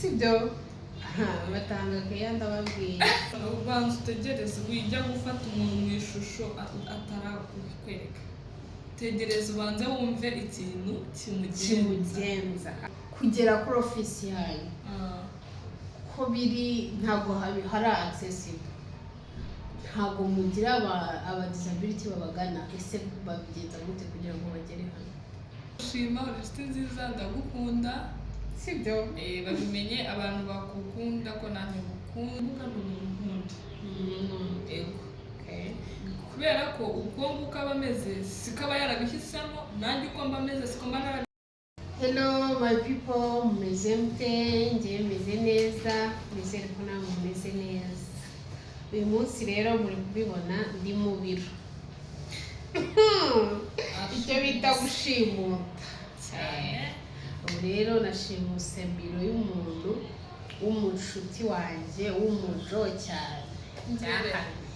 Sibyo? Ha, batanga keya, ndababwiye. Ubanza utegereze, wijya gufata umuntu mu ishusho atarakwereka. Tegereza ubanze wumve ikintu kimugenza. Kimugenza kugera kuri ofisi yanyu ko biri ntabwo hari accessible, ntabwo mugira aba disability babagana. Ese babigenza gute kugira ngo bagere hano? Shima, uri inshuti nziza, ndagukunda. Sibyo? Babimenye abantu bagukunda ko nanjye ngukunda, ni umuntu nkunda. Yego. Kubera ko uko nguko aba ameze siko aba yarabihisemo, nanjye uko mba ameze siko mba narabihisemo. Hello my people, mumeze mute? Njyewe meze neza, nizere ko namwe mumeze neza. Uyu munsi rero muri kubibona, ndi mu biro, icyo bita gushimuta. Cyane. Ubu rero nashimuse biro y'umuntu w'umushuti wanjye w'umujo cyane. Imbere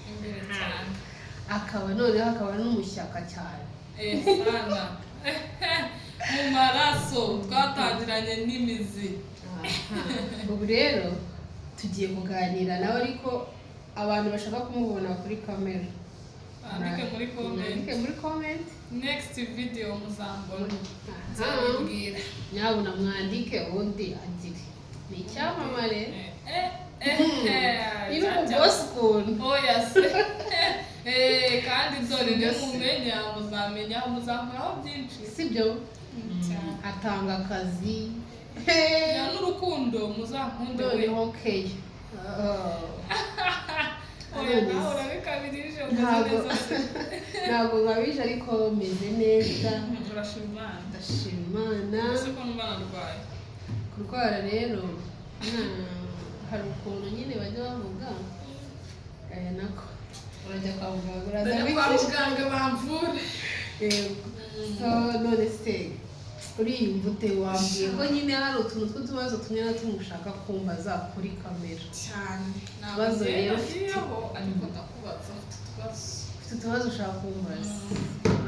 imbere cyane. Akaba noneho akaba n'umushyaka cyane. Sana mu maraso, twatangiranye n'imizi. Aha. Ubu rero tugiye kuganira nawe, ariko abantu bashaka kumubona kuri kamera bandike muri comment. Mwandike muri comment. Next video muzambona. Aha. Nzabibwira. Nyabuna mwandike, ubundi agire ni icyamamare. Niba umubosi ukuntu. Oya se. Kandi dore Sibyo se. nimumenya muzamenya, muzankoraho byinshi. Sibyo? Cyane. Atanga akazi. Ya, n'urukundo, muzankunde we. Noneho keya. Oya, nawe urabikabirije, umeze Ntabwo. neza se? Ntabwo nkabije, ariko meze neza. Urashima Imana. Ndashima Imana. Ese ko numva narwaye? Kurwara rero, hari ukuntu nyine bajya bavuga aya nako urajya kwa muganga, uraza Ndajya kwa wiki. muganga bamvure. Yego. So none se uriyumva ute? Wambwiye ko nyine hari utuntu tw'utubazo tumwe na tumwe ushaka kumbaza kuri kamera. Cyane. Utubazo rero ufite. Nagiyeho, ariko ndakubaza, mfite utubazo. Ufite utubazo ushaka kumbaza,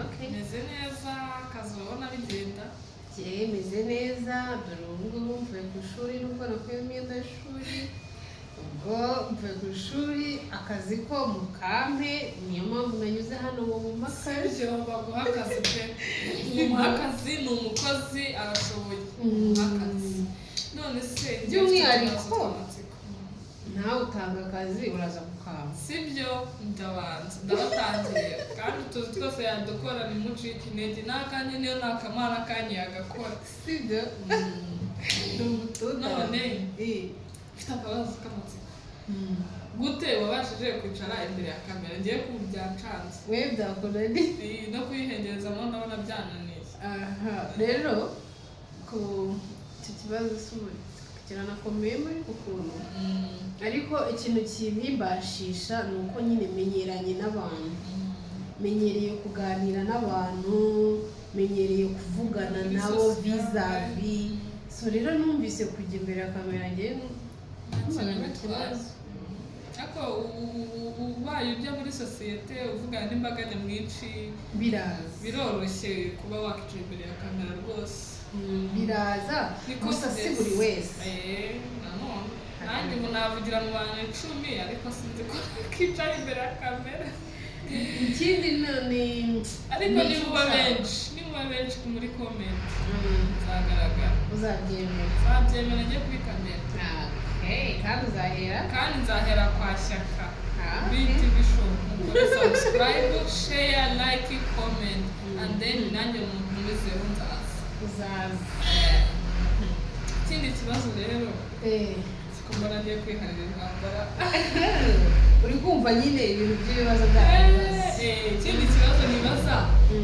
okay. Meze neza, akazi urabona bigenda. Njyewe meze neza, dore ubu ngubu mvuye ku ishuri, nubwo nakuye imyenda y'ishuri. Ubwo mvuye ku ishuri, akazi ko mukampe, niyo mpamvu nanyuze hano ngo mumpe akazi. Sibyo, baguha akazi pe, umuha akazi, ni umukozi, arashoboye, umuha akazi. None se njye mfite By'umwihariko. utubazo tw'amatsiko. Nawe utanga akazi, uraza kukamba. Sibyo, ndabanza ndabatangiye, kandi utuzi twose yadukora, ntimucike intege, n'akanjye niyo nakamara akanya yagakora. Sibyo? Ni umututa. None mfite akabazo k'amatsiko: gute wabashije kwicara imbere ya kamera? Ngiye kubu byancanze. We byakunaniye? No kuyihengerezamo ndabona byananiye. Aha rero ku icyo kibazo kiranakomeye muri ukuntu, ariko ikintu kibimbashisha ni uko nyine menyeranye n'abantu, menyereye kuganira n'abantu, menyereye kuvugana Muri nabo sociale. Vis-à-vis. So rero numvise kujya imbere ya kamera ngewe Nta kintu nta bitwaye. kibazo. Ariko ubaye ujya muri sosiyete uvugana n'imbaga nyamwinshi, Biraza. biroroshye kuba wakicara imbere ya kamera rwose. Biraza. Ni Gusa si confidence. buri wese. Nanone nanjye ubu navugira mu bantu 10, ariko sinzi ko nakicara imbere ya kamera. Ikindi ni Ariko ni nimuba icyo ushaka. benshi, nimuba benshi muri comment, nzagaragara. Uzabyemera? Nzabyemera njye kuri kamera. Okay, kandi uzahera? Kandi nzahera kwa Shyaka. Ah, okay. BTV Show, mukore subscribe, share, like, comment, and then nanjye muntumizeho nzaza. Uzaza. Ikindi kibazo rero, siko mbona ngiye kwiharira intambara. Uri kumva nyine ibintu by'ibibazo byawe. Ikindi kibazo nibaza,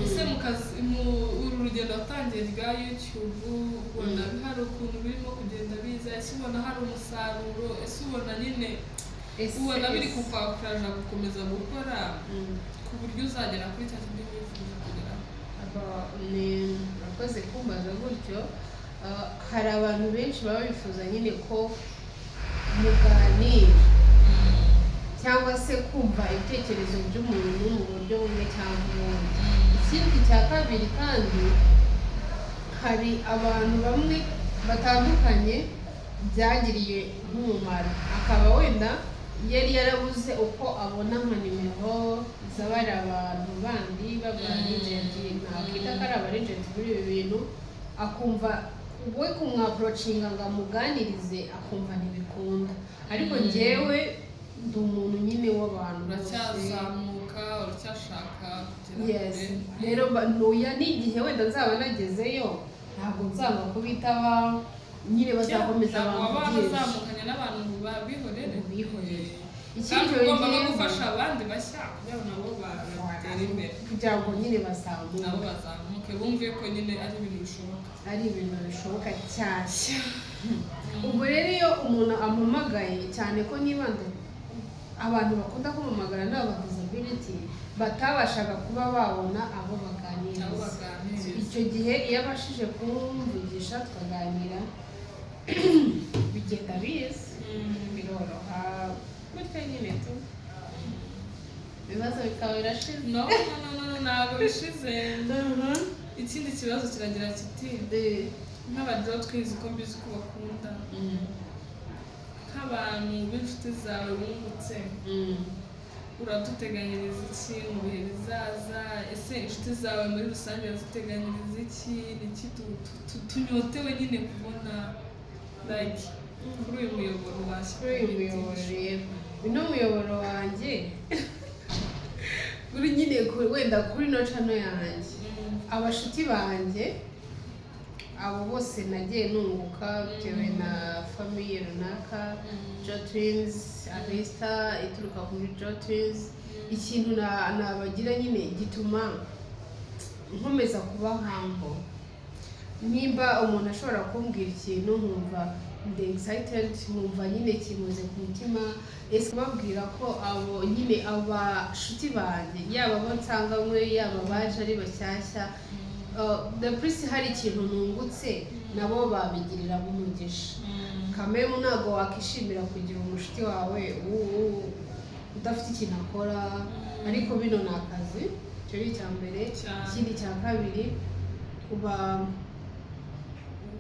ese mu kazi, mu uru rugendo watangiye rwa YouTube, ubona hari ukuntu birimo kugenda biza? Ese ubona hari umusaruro? Ese ubona nyine, ubona biri kukwakuraja gukomeza gukora ku buryo uzagera kuri cya kindi wifuza kugeraho? Ni urakoze kumbaza gutyo. Ah, hari abantu benshi baba bifuza nyine ko muganira cyangwa se kumva ibitekerezo by'umuntu mu buryo bumwe cyangwa ubundi. Ikindi cya kabiri kandi, hari abantu bamwe batandukanye. Byagiriye nk'umumaro, akaba wenda yari yarabuze uko abona nka nimero z'abari abantu bandi b'aba legend, ntakwita ko ari aba legend muri ibi bintu, akumva we kumwapproachinga ngo amuganirize, akumva ntibikunda. Ariko njyewe ndi umuntu nyine w'abantu bose. Uracyazamuka, uracyashaka kugera Yes. kure. Rero ntuya n'igihe wenda nzaba nagezeyo, ntabwo nzanga kubitaba nyine, bazakomeza Ntabwo waba bamvugishe. warazamukanye n'abantu ngo babihorere. Bihorere. Kandi Ikindi ugomba no yongeyeho- gufasha abandi bashya kugira ngo nabo batere imbere. Kugira ngo nyine bazamuke. Nabo bazamuke, bumve ko nyine ari ibintu bishoboka. Ari ibintu bishoboka cyane. Ubwo rero iyo umuntu ampamagaye, cyane ko nibanda abantu bakunda kumpamagara ni aba disability batabashaga kuba babona abo baganiriza. Abo baganiriza. Icyo gihe iyo abashije kumvugisha tukaganira, bigenda biza, biroroha gutyo nyine tu, ibibazo bikaba birashize. No, no, no, no, no, ntabwo bishize. Ikindi kibazo kiragira kiti: nk'abadiho twizi ko mbizi ko bakunda, nk'abantu b'inshuti zawe wungutse, uraduteganyiriza iki mu bihe bizaza? Ese inshuti zawe muri rusange uraziteganyiriza iki? Ni iki tunyotewe nyine kubona, like, kuri uyu muyoboro washyira? Kuri uyu muyoboro rero, uno muyoboro wanjye kuri nyine wenda kuri no channel yanjye, abashuti banjye abo bose nagiye nunguka bitewe na famille runaka, Jo Twins, Alista ituruka kuri Jo Twins, ikintu nabagira nyine gituma nkomeza kuba humble. Nimba umuntu ashobora kumbwira ikintu nkumva ndi excited, nkumva nyine kimuze ku mutima, ese kubabwira ko abo nyine abashuti banjye, yaba abo nsanganywe, yaba abaje ari bashyashya, the plus hari ikintu nungutse, nabo babigiriramo umugisha. Kamemu ntabwo wakishimira kugira umushuti wawe udafite ikintu akora, ariko bino ni akazi. Icyo ni icya mbere. Cyane. Ikindi cya kabiri, uba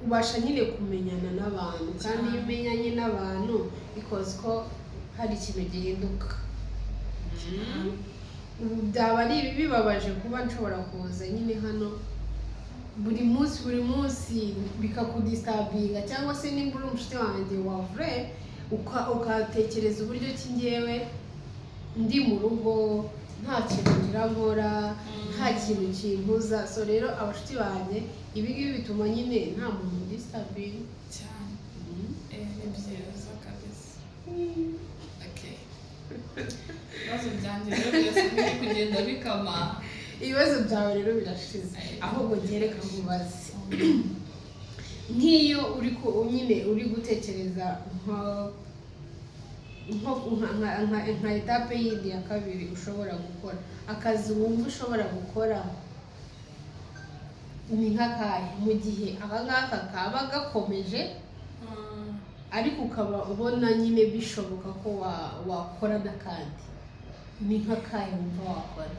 ubasha nyine kumenyana n'abantu, kandi iyo umenyanye n'abantu because ko hari ikintu gihinduka. Ubu byaba ari bibabaje kuba nshobora kuza nyine hano buri munsi buri munsi bikakudisturbinga, cyangwa se nimba uri umushuti wanjye wa vrai, ukatekereza uburyo ki njyewe ndi mu rugo nta kintu ngira nkora, nta kintu kimpuza. So rero abashuti banjye, ibi ngibi bituma nyine nta muntu disturbinga. Cyane. Ni byiza kabisa. Okay, ibibazo byanjye rero byose biri kugenda bikama. Ibibazo byawe rero birashize, ahubwo reka nkubaze: nk'iyo uri nyine uri gutekereza nka étape yindi ya kabiri ushobora gukora, akazi wumva ushobora gukora ni nk'akahe mu gihe aka ngaka kaba gakomeje, ariko ukaba ubona nyine bishoboka ko wakora n'akandi, ni nk'akahe wumva wakora?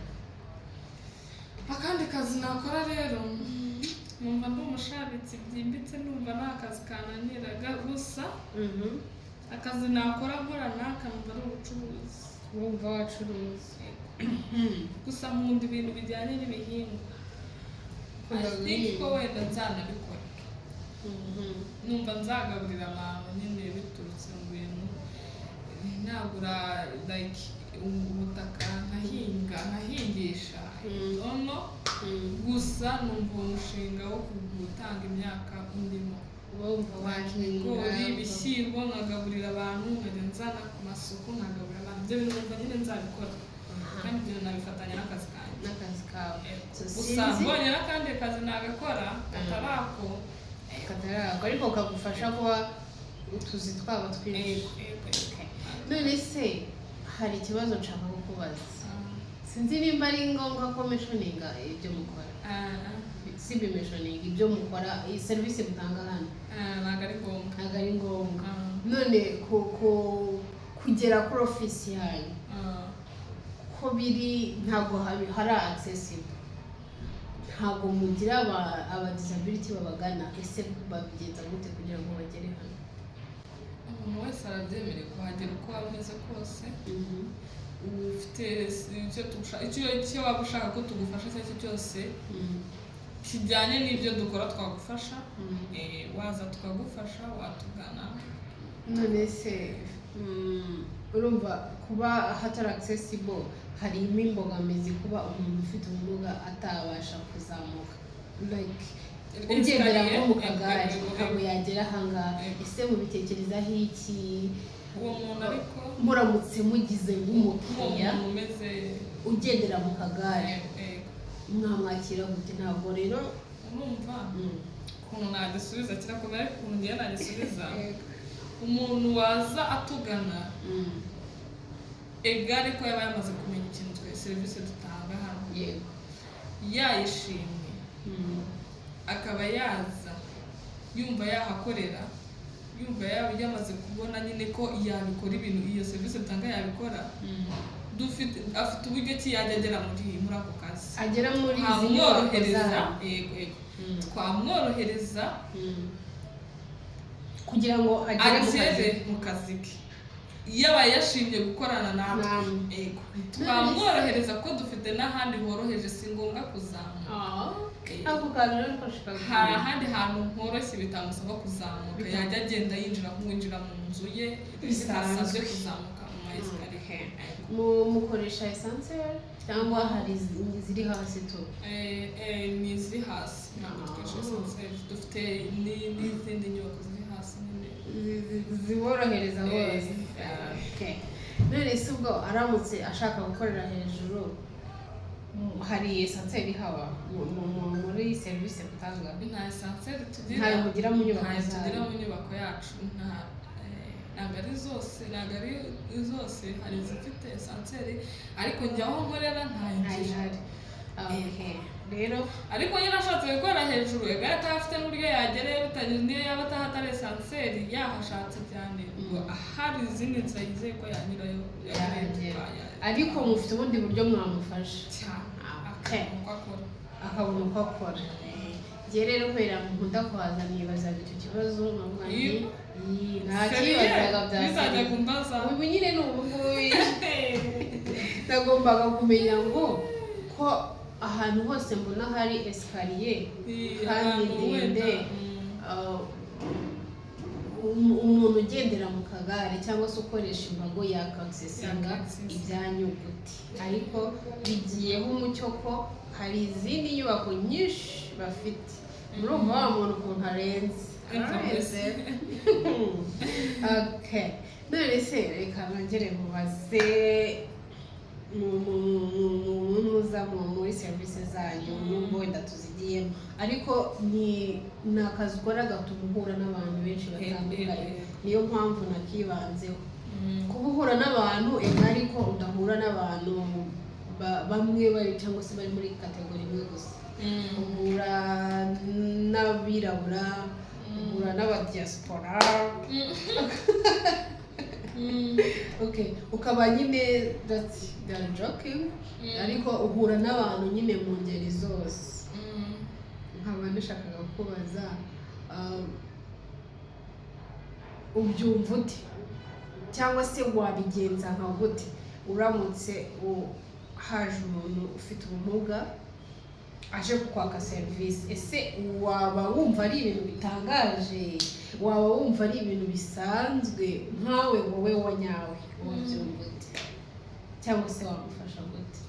Akandi kazi nakora rero, numva ndi umushabitsi byimbitse, numva nta kazi kananiraga. Gusa akazi nakora nkora naka numva ari ubucuruzi. Wumva wacuruza? Gusa nkunda ibintu bijyanye n'ibihingwa. I Ukunda think ko guhinga. wenda nzanabikora. Numva nzagaburira abantu nyine biturutse mu bintu nagura, like ubutaka nkahinga, nkahingisha. Ono gusa numva uwo mushinga wo gutanga imyaka undimo. Wumva wahinga? Ibigori, ibishyimbo, nkagaburira abantu, nkajya nzana ku masoko nkagaburira abantu. Ibyo bintu numva nyine nzabikora, kandi ibyo nabifatanya n'akazi kanjye. N'akazi kawe. So, Gusa sinzi mbonye n'akandi kazi nagakora katari ako. Katarako, ariko kagufasha kuba utuzi twaba twinshi. Yego. None se hari ikibazo nshaka kukubaza, sinzi nimba ari ngombwa ko mentioninga ibyo mukora. Si mentioninga ibyo mukora, iyi serivisi mutanga hano. Ntabwo ari ngombwa. Ntabwo ari ngombwa. None kugera kuri ofisi yanyu, ko biri ntabwo hari accessible, ntabwo mugira aba disability babagana, ese babigenza gute kugira ngo bagere hano? kuhagera uko waba umeze kose. Ufite icyo waba ushaka ko tugufasha icyo ari cyo cyose kijyanye n'ibyo dukora, twagufasha. Waza tukagufasha, watugana. None se urumva kuba hatari accessible harimo imbogamizi, kuba umuntu ufite ubumuga atabasha kuzamuka, like ugendera nko mu kagare ntabwo yagera ahangaha? Ese mubitekerezaho iki? Uwo muntu ariko Muramutse mugize uwo nk'umukiriya muntu umeze ugendera mu kagare, Yego. mwamwakira gute? Ntabwo rero Urumva ukuntu nagisubiza kirakomeye, ariko ukuntu ngiye nagisubiza, umuntu waza atugana, egare ko yaba yamaze kumenya ikintu twe serivisi dutanga hano, yayishimye, akaba yaza yumva yahakorera, yumva yaba yamaze kubona nyine ko yabikora, ibintu iyo serivisi dutanga yabikora, dufite afite uburyo ki yajya agera muri ako kazi. Agera muri izi nyubako Twamworohereza. zanyu. Yego, twamworohereza. Kugira ngo agere mu kazi. Agere mu kazi ke yabaye yashimye gukorana natwe. Namwe. Yego, twamworohereza ko dufite n'ahandi horoheje, si ngombwa kuzamuka. Ah, ako kantu rero kashaka. Hari ahandi hantu horoshye bitamusaba kuzamuka, yajya agenda yinjira nk'uwinjira mu nzu ye Bisanzwe. bitasabye kuzamuka mu ma escalier. Okay. Mukoresha ascenseur cyangwa hari iziri hasi tu? Ni iziri hasi, ntabwo dukoresha ascenseur, dufite n'izindi nyubako ziri hasi nyine. Ziborohereza bose. Eh. Okay. None se ubwo aramutse ashaka gukorera hejuru, hari ascenseur ihaba muri serivisi mutanga? Nta ascenseur tugira. Ntayo mugira mu nyubako Ntayo tugira zanyu? mu nyubako yacu. Nta ntabwo ari zose, ntabwo ari zose, hari izifite ascenseur, ariko njye aho nkorera ntayo ngira. Ntayihari. Okay. Rero Ariko nyine ashatse gukora hejuru, egare atahafite n'uburyo yagerayo bitanyuze, niyo yaba atahatari ascenseur yahashatse cyane, ubwo hari izindi nzira yizeye ko yanyurayo Yahagera. Ariko mufite ubundi buryo mwamufasha. Cyane. Okay. Akabona uko akora. Akabona uko akora. Njye rero kubera nkunda kuhaza, nibazaga icyo kibazo nkavuga nti Yego. "Ii, ntakibazaga bya Bizajya sérieux." kumbaza. Ubu nyine ni ubu ngubu nagombaga kumenya ngo ko ahantu hose mbona hari escalier kandi Ahantu wenda, ndende, umuntu ugendera mu kagare cyangwa se ukoresha imbago yakaccessinga Yakaccessinga. ibyanyu gute? Ariko bigiyeho umucyo ko hari izindi nyubako nyinshi bafite. Murumva wa muntu ukuntu arenze. Arenze. Okay. None se reka nongere mubaze muza muri serivisi zanyu, nubwo wenda tuzigiyemo, ariko ni akazi ukora gatuma uhura n'abantu benshi batandukanye, niyo mpamvu nakibanzeho. Kuba uhura n'abantu ega, ariko udahura n'abantu bamwe bari cyangwa se bari muri category imwe gusa, uhura n'abirabura, uhura n'abadiaspora, okay, ukaba nyine that's they're joking, ariko uhura n'abantu nyine mu ngeri zose. Nkaba nashakaga kubaza, ubyumva ute cyangwa se wabigenza nka gute uramutse haje umuntu ufite ubumuga aje kukwaka serivisi? Ese waba wumva ari ibintu bitangaje? Waba wumva ari ibintu bisanzwe? Nkawe wowe wa nyawe wabyumva ute cyangwa se wamufasha gute?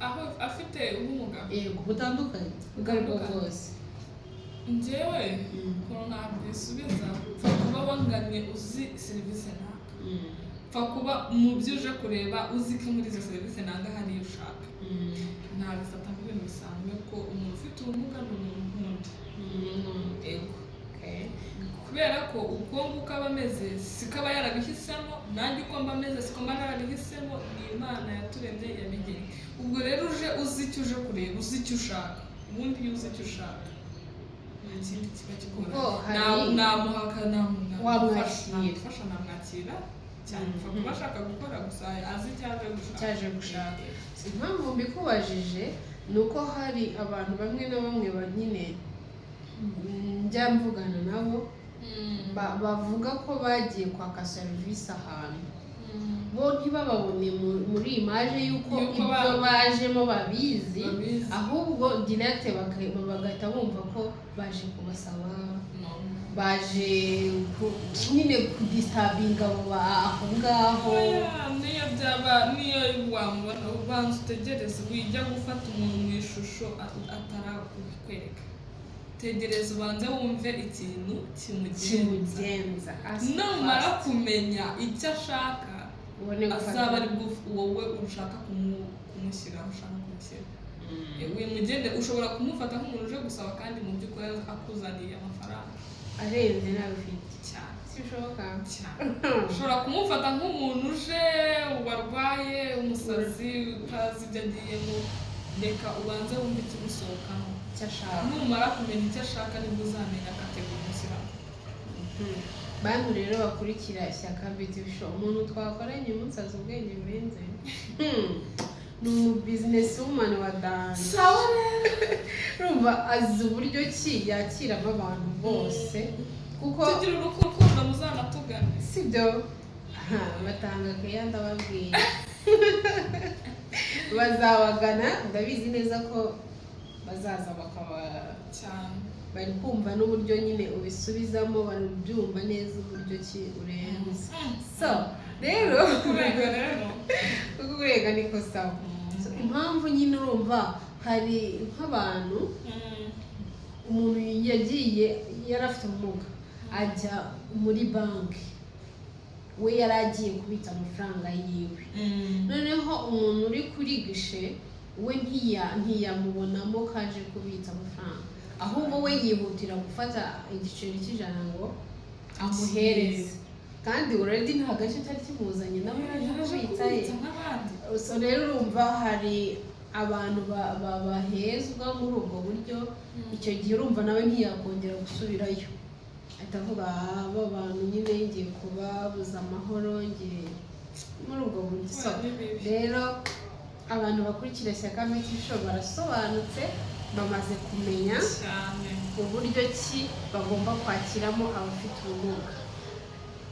Aho afite ubumuga Yego, butandukanye ubwo ari bwo bwose. Njyewe ukuntu nabyisubiza, pfa kuba wanganye uzi serivisi naka, pfa kuba mu byo uje kureba uzi ko muri izo serivisi nanga hari iyo ushaka, nabifata nk'ibintu bisanzwe ko umuntu ufite ubumuga ni umuntu nk'undi. Yego. Kubera ko uko nguko aba ameze siko aba yarabihisemo, nanjye uko mba ameze siko mba narabihisemo, ni Imana yaturemye yabigennye. Ubwo rero uje uzi icyo uje kureba, uzi icyo ushaka, ubundi iyo uzi icyo ushaka nta kindi kiba Kuko kigoranye. Namuhaka Wamwakira. Namufasha, namwakira cyane, upfa kuba ashaka gukora gusa azi icyo aje gushaka. Icyo aje gushaka. Impamvu mbikubajije ni uko hari abantu bamwe na bamwe ba nyine njya mvugana nabo. bavuga ko bagiye kwaka serivisi ahantu, bo ntibababone muri image y'uko Y'uko ibyo bajemo babizi, Babizi. ahubwo direct bagahita bumva ko baje kubasaba, No. baje nyine kudisturbinga abo aho ngaho. Oya, niyo byaba, niyo wamubona, ubanza utegereze. Wijya gufata umuntu mu ishusho atarakwereka. Tegereza ubanze wumve ikintu kimugenza. Kimugenza. Ask Numara first. kumenya icyo ashaka, Ubone gufata. azaba ari bwo wowe ushaka kumushyira aho ushaka kumushyira. Wimugende, ushobora kumufata nk'umuntu uje gusaba kandi mu by'ukuri akuzaniye amafaranga arenze nawe ufite. Cyane. Sibishoboka. Cyane. Ushobora kumufata nk'umuntu uje warwaye umusazi, utazi ibyo agiyemo. Reka ubanze wumve ikimusohokamo, icyo ashaka. Numara kumenya icyo ashaka, nibwo uzamenya category umushyiramo. Bantu rero bakurikira Ishyaka Beauty Show, umuntu twakoranye umunsi azi ubwenge burenze. Ni umu business woman wa danger. Sawa rero. Urumva azi uburyo ki yakiramo abantu bose, kuko Tugira urukundo, muzanatugane. Sibyo? Aha, batanga keya, ndababwiye, bazabagana. Ndabizi neza ko bazaza bakaba Cyane. bari kumva n'uburyo nyine ubisubizamo, bari neza uburyo ki urenze. So rero Kurenga rero. Kuko kurenga niko sawa. So, impamvu nyine urumva hari nk'abantu, umuntu yagiye yari afite ubumuga, ajya muri banki, we yari agiye kubitsa amafaranga yiwe, noneho umuntu uri kuri guichet we ntiyamubonamo kaje kubitsa amafaranga, ahubwo we yihutira gufata igiceri cy'100 ngo amuhereze, kandi already nta gace cyari kimuzanye, nawe yaje Yaje kubitsa ye. kubitsa nk'abandi. So rero urumva hari abantu bahezwa muri ubwo buryo. Icyo gihe urumva nawe ntiyakongera gusubirayo, ahita avuga: "Ah, aba bantu nyine ngiye kubabuza amahoro, ngiye muri ubwo buryo." So Oya, ni bibi. rero abantu bakurikira Shyaka Beauty Show barasobanutse, bamaze kumenya Cyane. uburyo ki bagomba kwakiramo abafite ubumuga.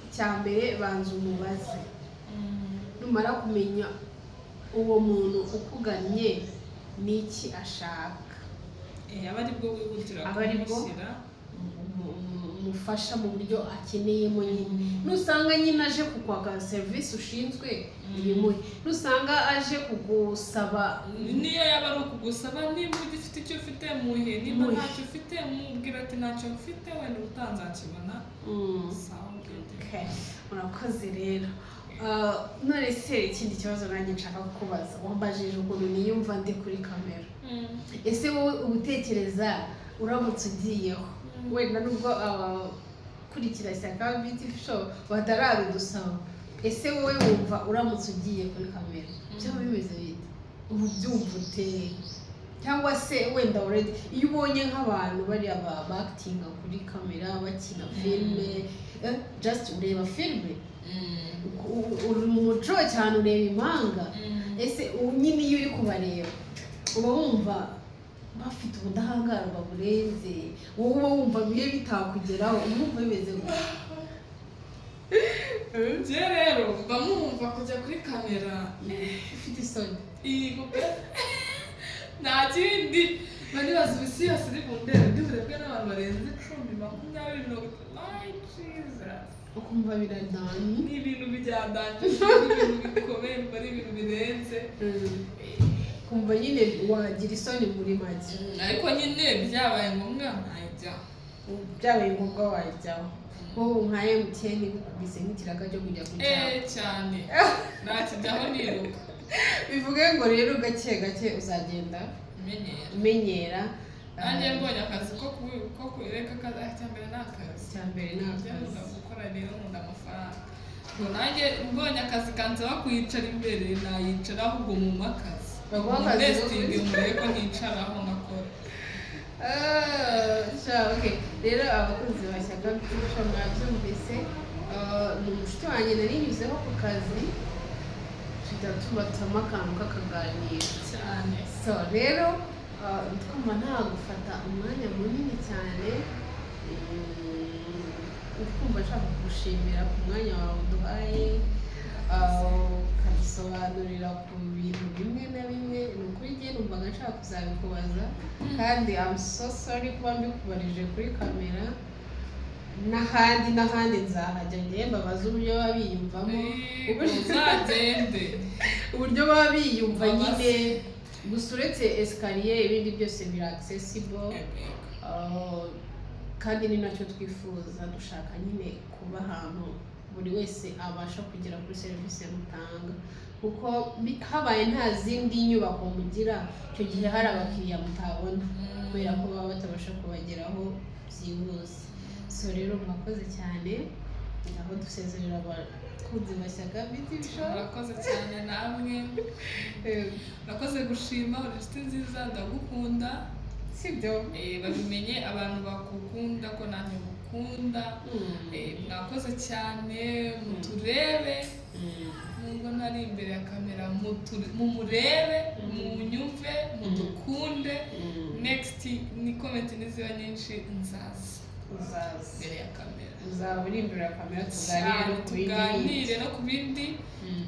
Icya mbere, banza umubaze. Numara kumenya uwo muntu ukugannye n'iki ashaka, Aba ari bwo wihutira Aba ari bwo kumushyira. Umufasha mu buryo akeneyemo nyine. Nusanga nyine aje kukwaka serivisi ushinzwe, ibimuhe. Nusanga aje kugusaba, Niyo yaba ari ukugusaba, niba ugifite icyo ufite, muhe. Niba Muhe. ntacyo ufite, mubwira ati: "Ntacyo mfite, wenda ubutaha nzakibona." Sawa, ubwite. Okay. Murakoze rero. None se ikindi kibazo nanjye nshaka kukubaza, wambajije ukuntu niyumva ndi kuri kamera. Ese wowe uba utekereza uramutse ugiyeho, wenda nubwo abakurikira Shyaka Beauty Show batarabidusaba, ese wowe wumva uramutse ugiye kuri kamera byaba bimeze bite? Ubu byumva ute? Cyangwa se wenda already iyo ubonye nk'abantu bariya bakitinga kuri kamera, bakina filime, just ureba filime, uri mu muco cyane, ureba impanga, ese ubu nyine iyo uri kubareba uba wumva bafite ubudahangarwa burenze, wowe uba wumva bibe bitakugeraho, uba wumva bimeze gutya? Njye rero mba mwumva kujya kuri kamera Ufite isoni. Yego pe, nta kindi. Mba nibaza ubu isi yose iri bundebe, ndi burebwe n'abantu barenze 10, 20, 30, my Jesus. Ukumva biradanye. Ni ibintu byadanje, ni ibintu bikomeye, mba ari ibintu birenze. Kumva nyine wagira isoni muri make. Ariko nyine byabaye ngombwa nkajyaho. Byabaye ngombwa wajyaho, nk'ubu nka MTN igukubise nk'ikiraka cyo kujya ku cyapa? Eh, cyane, nakijyaho niruka. Bivuge ngo rero gake gake uzagenda Menyera. umenyera. Nanjye mbonye akazi ko kureka akazi, icya mbere ni akazi. Icya mbere ni Ibyo akazi. nkunda gukora rero, nkunda amafaranga. Ngo nanjye mbonye akazi kansaba kwicara imbere, nayicara, ahubwo mu akazi. Baguha akazi ko Nestingi, murebe ko nicaraho nkakora. Ah, sha, okay. Rero abakunzi ba Shyaka Beauty Show mwabyumvise. Ah, ni umushuti wanjye narinyuzeho ku kazi, tuhita tubatamo akantu k'akaganiro. Cyane. So rero twumva nta gufata umwanya munini cyane. Twumva kumva nshaka kugushimira ku mwanya wawe uduhaye, ukadusobanurira ku bintu bimwe na bimwe. Ni ukuri njye numvaga nshaka kuzabikubaza, kandi I'm so sorry kuba mbikubarije kuri kamera. N'ahandi n'ahandi nzahajya ngewe mbabaza uburyo baba biyumvamo. Uzagende. Uburyo baba biyumva. Babaze. Nyine gusa uretse escalier, ibindi byose biri accessible. Kandi ni nacyo twifuza, dushaka nyine kuba ahantu buri wese abasha kugera kuri serivisi mutanga, kuko habaye nta zindi nyubako mugira, icyo gihe hari abakiriya mutabona kubera ko baba batabasha kubageraho byihuse. So rero mwakoze cyane, aho dusezerera abakunzi ba Shyaka Beauty Show. Murakoze cyane namwe, murakoze gushima. Uri inshuti nziza, ndagukunda. Sibyo? Babimenye abantu bagukunda ko nanjye ngukunda. Mwakoze cyane, muturebe nubwo ntari imbere ya kamera, mumurebe, munyumve, mudukunde. Next ni comment niziba nyinshi nzaza Uzaza imbere ya kamera. Uzaba uri imbere ya kamera, tuganire cyane no ku bindi. Tuganire no ku bindi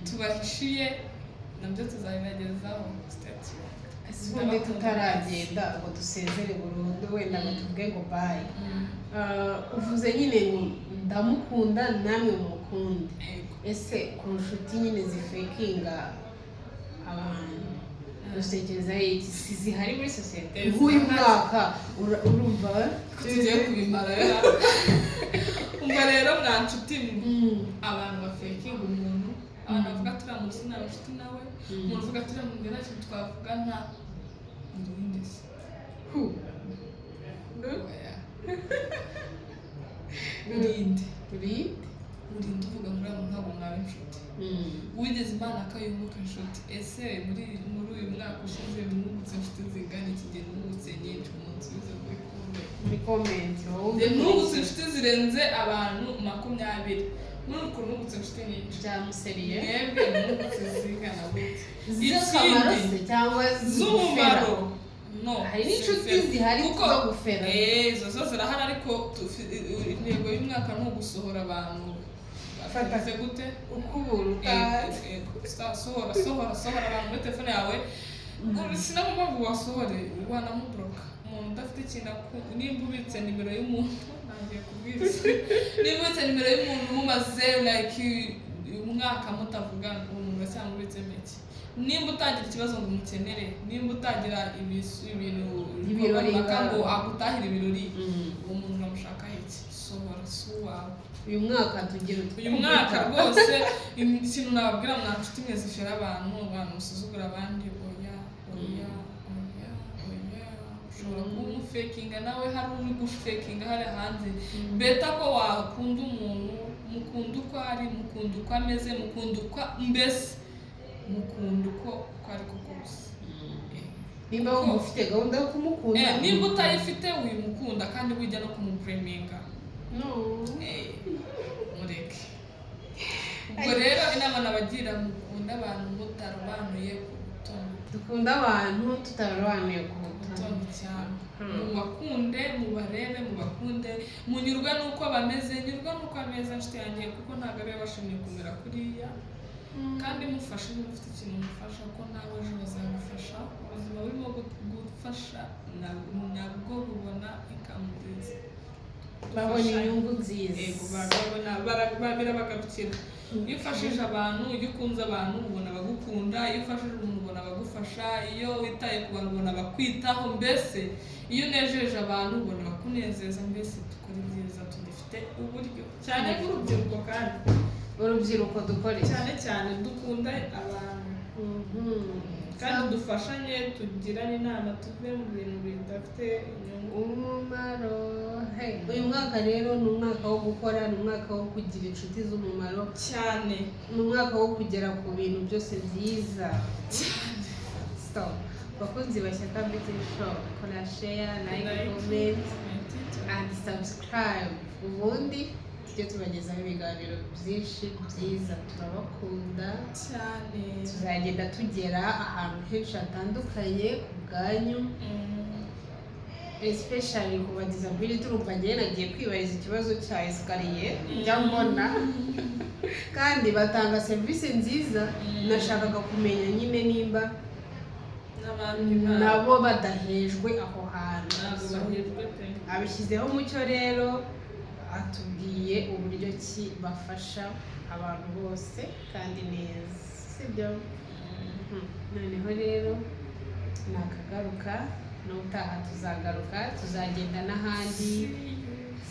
tubahishiye, nabyo tuzabibagezaho. Stay tuned. Ese ubundi tutaragenda ngo dusezere burundu, wenda ngo tuvuge ngo bye, uvuze nyine ngo ndamukunda, namwe mukunde. Yego. Ese ku nshuti nyine zifekinga abantu, utekereza iki? Si zihari muri sosiyete? Eh, nk'uyu zirahari. mwaka urumva Ko tugiye kubimara rero. Umva rero mwa nshuti mwe, abantu bafekinga umuntu, abantu bavuga turiya muntu sinaba inshuti nawe, umuntu uvuga turiya muntu nta kintu twavugana, urinde se? Hu. Oya. Urinde. Urinde. Urinde uvuga ngo uriya muntu ntabwo mwaba inshuti? Wigeze Imana akayunguka inshuti? Ese muri uyu mwaka ushize mwungutse inshuti zingana iki? Gihe nungutse nyinshi, umunsi wize muri kumwe. Muri comment wowe. Njye nungutse inshuti zirenze abantu 20. Muri uku nungutse inshuti nyinshi. Byamuseriye. Mwebwe mwungutse zingana gute? Z'akamaro se cyangwa Z'umumaro? No. Hari n'inshuti Zifera. zihari Kuko zo gufera. Izo zo zirahari, ariko intego y'umwaka ni ugusohora abantu. Fata. Bafite gute? Ukubura utazi. Ego, sohora, sohora, sohora abantu muri telefone yawe. Sinagomba ngo wasohore, wanamuburoka umuntu udafite ikintu nimba ubitse nimero y'umuntu, ntangiye kubwiriza, nimba ubitse nimero y'umuntu mumaze like umwaka mutavugana, uwo muntu uracyamubitsemo iki? Nimba utagira ikibazo ngo umukenere, nimba utagira ibintu Ibirori runaka ngo ngaho. agutahire ibirori, uwo muntu uramushakaho iki? Sohora, si uwawe. Uyu mwaka tugira Uyu mwaka rwose ikintu nababwira mwa nshuti mwe zifera abantu, abantu musuzugura abandi, oya, oya, oya, oya. Ushobora kuba umufekinga nawe, hari uri gufekinga hari hanze. Better ko wakunda umuntu, mukunda uko ari, mukunda uko ameze, mukunda uko, mbese mukunda uko ari ko kose. Nimba wumva ufite gahunda yo kumukunda. Nimba utayifite wimukunda, kandi wijya no kumupureminga. No. Mureke. Ubwo rero inama nabagira, mukunda abantu mutarobanuye ku butoni. Dukunda abantu tutarobanuye ku butoni. Butoni cyane. Mubakunde, mubarebe, mubakunde, munyurwe n'uko bameze. Nyurwa n'uko ameze, nshuti yanjye, kuko ntabwo ariwe washimye kumera kuriya. Kandi mufashe niba ufite ikintu mufasha, ko nawe ejo bazagufasha. Ubuzima burimo gufasha nabwo bubona ikamu nziza. Babona inyungu nziza. Yego, babona, birabagarukira. Iyo ufashije abantu, iyo ukunze abantu, ubona abagukunda. Iyo ufashije umuntu, ubona abagufasha. Iyo witaye ku bantu, ubona abakwitaho. Mbese iyo unejeje abantu, ubona abakunezeza. Mbese dukora ibyiza tugifite uburyo, cyane nk'urubyiruko kandi. Urubyiruko dukora iki? Cyane cyane dukunda abantu kandi dufashanye, tugirane inama, tuve mu bintu bidafite inyungu. Umumaro. Hey. Uyu mwaka rero ni umwaka wo gukora, ni umwaka wo kugira inshuti z'umumaro cyane, ni umwaka wo kugera ku bintu byose byiza. So bakunzi ba Shyaka Beauty Show, kora share, like, comment and subscribe, ubundi tujye tubagezaho ibiganiro byinshi byiza. Turabakunda cyane. Tuzagenda tugera ahantu henshi hatandukanye ku bwanyu. Especially ku ba disability. Urumva njyewe nagiye kwibariza ikibazo cya escalier njya mbona, kandi batanga serivisi nziza. Nashakaga kumenya nyine nimba n'abandi nabo badahejwe aho hantu. Ntabwo So, bahejwe pe. abishyizeho umucyo rero, atubwiye uburyo ki bafasha abantu bose kandi neza, sibyo? Noneho rero nakagaruka, n'ubutaha tuzagaruka, tuzagenda n'ahandi.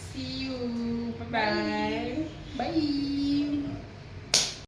See you, bye bye.